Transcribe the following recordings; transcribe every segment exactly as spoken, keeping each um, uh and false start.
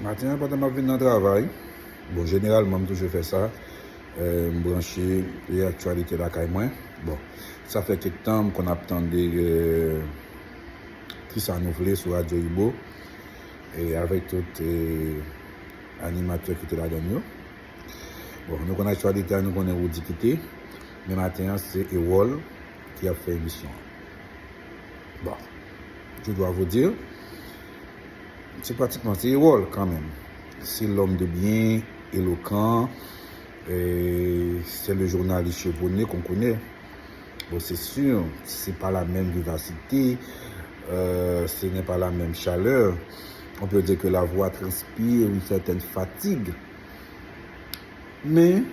Maten an, pandan m ap vin nan travay, bon, jeneralman, m toujou fè sa, eh, m branche e aktyalite lakay mwen. Bon, sa fè kèk tan m konn ap tande, eh, Kisa nou vle sou Radyo Ibo, e avèk tout, eh, animatè ki te ladan l yo. Bon, nou konn aktyalite a, nou konnen Roody kite, men maten an, se Erol ki ap fè emisyon an. Bon, je dois vous dire, se pratikman, se Erol kanmenm. Se l'homme de bien, éloquent, eh, c'est le journaliste chevronné qu'on connaît. Bon, c'est sûr, c'est pas la même vivacité, euh, ce n'est pas la même chaleur. On peut dire que la voix transpire une certaine fatigue. Men,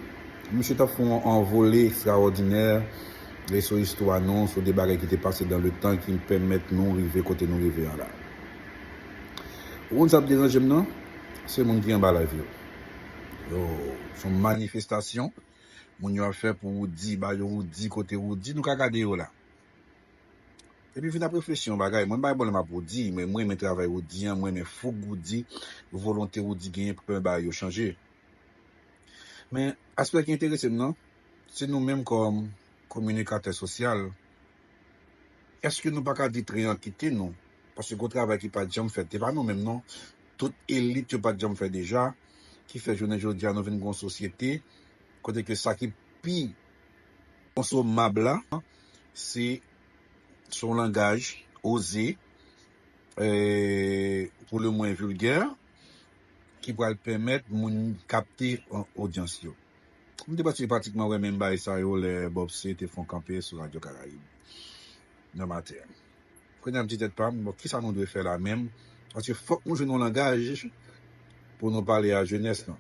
misye t ap fè yon anvole ekstraòdinè, e sou istwa nou, sou de bagay ki te pase dans le temps ki pèmèt nou rive kote nou rive an la. Ou konn sa ap deranje m nan? Se moun ki anba live yo. Yo, se yon manifestasyon moun yo ap fè pou Roody, ba yo Roody, kote Roody, nou ka gade yo la. Epi vin ap reflechi yon bagay, mwen m pa gen pwoblèm ap Roody, men mwen renmen travay Roody an, mwen renmen fouk Roody, volonte Roody genyen pou bagay yo chanje. Men aspè ki enterese m nan, se nou menm kòm kominikatè sosyal, èske nou pa ka di tren an kite nou? Paske gon travay ki pa t janm fèt, se pa nou menm non. Tout elit yo pa t janm fè deja, ki fè jounen jodi a nou vin gon sosyete kote ke sa ki pi konsomab la, se, se yon langaj oze, eh, pou le mwen vilgè, ki pral pèmèt moun kapte, eh, odyans yo. M te pati pratikman wè menm bagay sa yo lè Bob C te fè yon kanpe sou Radyo Karayib nan maten an. Kounye a m di tèt pa m, bon, kisa nou dwe fè la menm? Paske fòk nou jwenn yon langaj pou nou pale a jenès lan.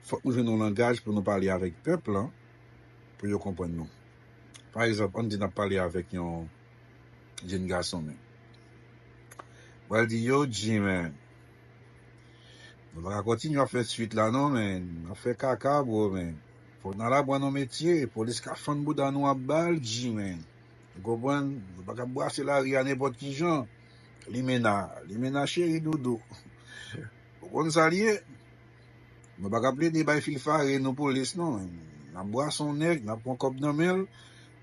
Fòk nou jwenn yon langaj pou nou pale avèk pèp lan, pou yo konprann nou. Pa egzanp, ann di n ap pale avèk yon jenn gason, men. Pral di, yo, G, men, nou pa ka kontinye ap fè swit la non, men. N ap fè kaka, bro, men. Fòk n al aprann yon metye. Polis ka fann bouda nou ap bal, G, men. Ou konprann? Nou pa ka brase lari a nenpòt ki jan. Limena, Limena cheri doudou. Ou konn sa l ye? Nou pa ka plede bay fil fare nou polis non. N ap brase yon nèg, n ap pran kòb nan men l.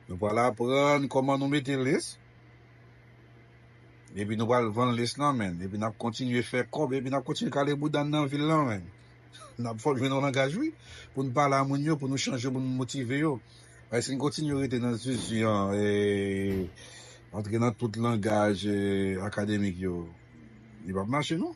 Nou pral aprann kòman nou mete l, yes. Epi nou pral vann lès lan, men. Epi n ap kontinye fè kòb, epi n ap kontinye kale bouda n nan vil lan, men. N ap fòk jwenn yon langaj, wi, pou n pale a moun yo, pou nou chanje, pou nou motive yo. Paske si n kontinye rete nan zuzu an, e, antre nan tout langaj, e, akademik yo, li p ap mache, non.